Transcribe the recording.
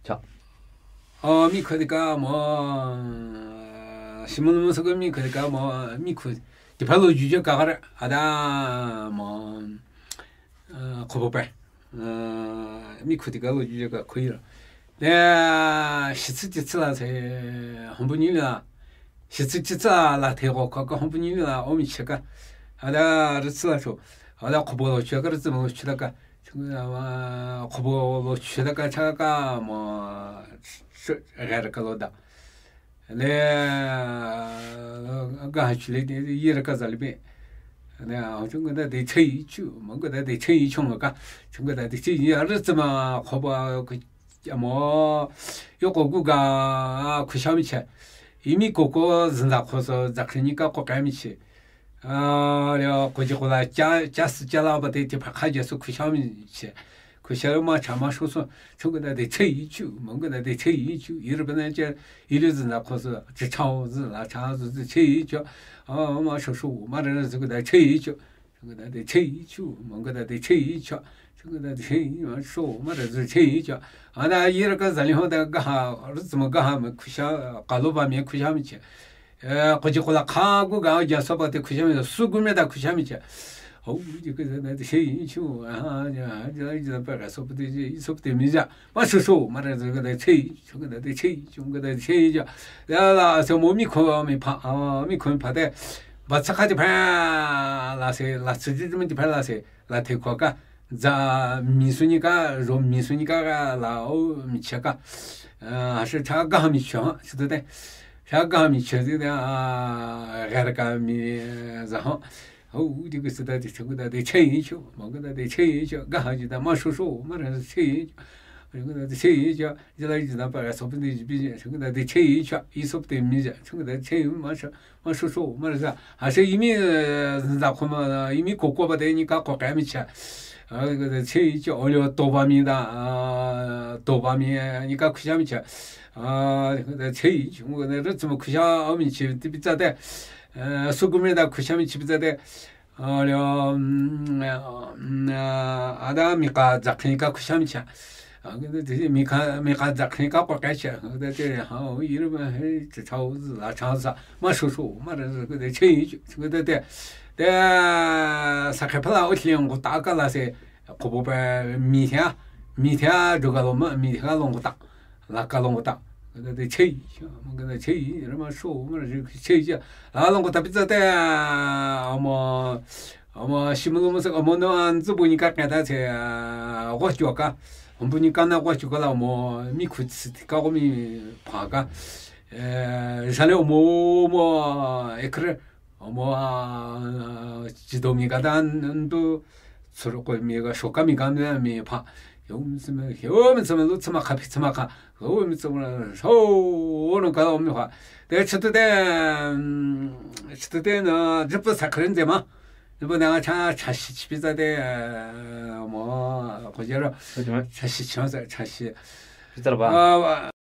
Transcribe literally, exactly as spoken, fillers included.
Cha. Ɔ, mi khu de ka mo, Shimon mo so ka mi khu de ka mo, mi khu. Ti pa lo ju ja ka ga, ada mo, ɔ, ko bo pe. Ɔ, mi khu de ka lo ju ja ka khu yi la. De, shi tsi ti tsi la se, hon bu ni la. Shi tsi ti tsi la, la te go ka ka hon bu ni la, o mi che ka. Ada, ri tsi la cho. Ada ko bo lo che ka, ri tsi mo lo che la ka. Chungda, ɔ, ko bo lo che la ka cha ka mo, ch-, ch-, ga ra ka lo da. Le, ɔ, ga ha chi le, yi ra ka za le be. Ne, ɔ, chungda de che yi chu, mo ga da de che yi chu mo ka. Chungda de che yi, a ri tsi ma ko bo, ko, ya mo, yo ko gu ga, khu sha mi che. Yi mi ko ko, zin da ko so, za kri ni ka ko ka mi che. ཨ་རེ། གོ་ཅི་གོ་ལ་ཅ་ཅ་སི་ཅ་ལ་བ་དེ་དེ་ཕ་ཁ་རྒྱ་སོ་ཁུ་ཤ་མི་ཆེ། ཁུ་ཤ་ལ་མ་ཆ་མ་ཤོ་སོ་ཆུང་གི་ད་དེ་ཆེ་ཡི་ཆུ། མང་གི་ད་དེ་ཆེ་ཡི་ཆུ། ཡི་རུ་པ་ན་ཅེ་ཡི་ལུ་ཟི་ན་ཁོ་སོ་ཅི་ཆའོ་ཟི་ལ་ཆ་ཟི་ཟི་ཆེ་ཡི་ཆུ། ཨ་མ་ཤོ་ཤོ་མ་རེ་རེ་ཟི་གི་ད་ཆེ་ཡི་ཆུ། ཆུང་གི་ད་དེ་ཆེ་ཡི་ཆུ། མང་གི་ད་དེ་ཆེ་ཡི་ཆུ། ཆུང་གི་ད་དེ་ཆེ་ཡི་མ་ཤོ་མ་རེ་ཟི་ཆེ་ཡི་ཆུ། ཨ་ད་ཡི་རུ་ཀ་ཟ་ལི་ཧོ་ད་ག་ཧ་རུ་ཙི་མ་ག་ཧ་མ་ཁུ་ཤ་ཀ་ལོ་བ་མེ་ཁུ་ཤ་མི་ཆེ། ཨེ་གོ་ཅི་གོ་ལ་ཁ་གུ་ག་རྒྱ་སོ་པ་དེ་ཁུ་ཤ་མི་ཆ། སུ་གུ་མེ་ད་ཁུ་ཤ་མི་ཆ། ཨོ་ཡི་གེ་ཟེར་ན་དེ་ཤེས་ཡིན་ཆུ། ཨ་ཡ་ཡ་ཡ་པ་ག་སོ་པ་དེ་ཡི་སོ་པ་དེ་མི་ཆ། མ་ཤོ་ཤོ་མ་རེ་ཟེར་ག་དེ་ཆེ་ཡིན་ཆུ། ག་དེ་ཆེ་ཡིན་ཆུ། ག་དེ་ཆེ་ཡིན་ཆུ། ཡ་ལ་སོ་མོ་མི་ཁོ་མི་ཕ་ཨ་མི་ཁོ་མི་ཕ་དེ་བ་ཚ་ཁ་དེ་ཕ་ལ་སེ་ལ་ཚི་ཅི་མི་དེ་ཕ་ལ་སེ། ལ་ཐེ་ཁོ་ཀ་ཛ་མི་སུ་ཉི་ཀ་རོ་མི་སུ་ཉི་ཀ་ལ་ཨོ་མི་ཆེ་ཀ་ཨ་ཧ་ཤ་ཆ་ག་མི་ཆེ་ཧ་ཆི་ཏོ་ཏེ་ཤ་ག་མི་ཆེ་ཏེ་ཨ་ག་ར་ཀ་མི་ཛ་ཧ་ཨོ་དེ་གི་སི་ད་དེ་ཆེ་གི་ད་དེ་ཆེ་ཡིན་ཆོ། མ་གི་ད་དེ་ཆེ་ཡིན་ཆོ། ག་ཧ་ཅི་ད་མ་ཤོ་ཤོ་མ་རེ་ཆེ་ཡིན་ཆོ། མ་གི་ད་དེ་ཆེ་ཡིན་ཆོ། ཅི་ལ་ཡི་ད་པ་ར་སོ་པི་ནི་ཇི་པི་ཆེ་གི་ད་དེ་ཆེ་ཡིན་ཆོ། ཡི་སོ་པི་ཏེ་མི་ཆ་ཆེ་གི་ད་ཆེ་ཡིན་མ་ཤོ། མ་ཤོ་ཤོ་མ་རེ་ཟ། ཧ་ཤེ་ཡི་མི་ཟ་ཁོ་མ་ཡི་མི་གོ་གོ་བ་དེ་ཉི་ཀ་གོ་ག་མི་ཆ། ཨ་ཆེ་ཡི་ཆ། ཨོ་ལེ་ཏོ་བ་མི་ད་ཏོ་བ་མི་ཉི་ཀ་ཁུ་ཤ་མི་ཆ། ཨ་ཆེ་ཡི་ཆ་མོ་ག་ནི་རི་ཙི་མོ་ཁུ་ཤ་ཨོ་མི་ཆེ་ཏི་པི་ཙ་དེ། སུ་གུ་མི་ད་ཁུ་ཤ་མི་ཆེ་པི་ཙ་དེ། ཨ་ལེ་ཨ་ད་མི་ཀ་ཛ་ཁ་ཉི་ཀ་ཁུ་ཤ་མི་ཆ། ཨ་གི་དེ་མི་ཁ་མི་ཀ་ཛ་ཁ་ཉི་ཀ་པ་ཀ་ཆ། ཨ་གི་དེ་ཧ་ཡི་རུ་མ་ཧེ་ཅི་ཆའོ་ཟི་ལ་ཆ་ཟ་མ་ཤོ་ཤོ་མ་རེ་ཟི་གི་དེ་ཆེ་ཡི་ཆུ། གི་དེ་དེ་དེ་ས་ཁེ་ཕ་ལ་ཨོ་ལེ་ཡོང་གོ་ད་ཀ་ལ་སེ་ཁོ་བོ་པ་མི་ཐེ་མི་ཐེ་འགྲོ་ག་ལོ་མ་མི་ཐེ་ལོང་གོ་ད་ལ་ཀ་ལོང་གོ་ད། གི་དེ་ཆེ་ཡི་ཆུ། མ་གི་དེ་ཆེ་ཡི་རུ་མ་ཤོ་མ་རེ་ཟི་ཆེ་ཡི་ཆུ། ལ་ལོང་གོ་ད་པི་ཙ་དེ་ཨ་མོ། ཨ་མོ་ཤི་མོ་ལོ་མོ་སི་ཨ་མོ་ནོ་ཨན་ཙི་བུ་ཉི་ཀ་ཀ་ད་ཚེ་ཨ་གོ་ཅོ་ཀ། ཨ་བུ་ཉི་ཀ་ན་གོ་ཅོ་ཀ་ལ་མོ་མི་ཁུ་ཚི་ཏི་ཀ་གོ་མི་ཕ་ཀ། ཨེ་ཞ་ལེ་ཨ་མོ་མོ་ཨེ་ཁ་རེ་ཨ་མོ་ཨ་ཅི་དོ་མི་ཀ་ད་ཨན་དུ་ཚུར་ཀོ་མི་ཀ་ཤོ་ཀ་མི་ཀ་ནི་མི་ཕ། ཡོ་མི་ཚི་མ་ཡོ་མི་ཚི་མ་ལུ་ཚི་མ་ཁ་ཕི་ཚི་མ་ཁ་ཡོ་མི་ཚི་མ་ཤོ་ནོ་ཀ་ཨ་མི་ཕ། དེ་ཆི་ཏུ་དེ་ཆི་ཏུ་དེ་ན་ཇི་པུ་ས་ཁ་རེན་ཛེ་མ། ནི་པོ་ནང་ཆ་ཆ་ཤི་ཆི་པི་ཙ་དེ་མོ་གོ་ཇེ་རོ། ཆ་ཤི་ཆི་ཆ་ཤི་པི་ཙ་ར་བ།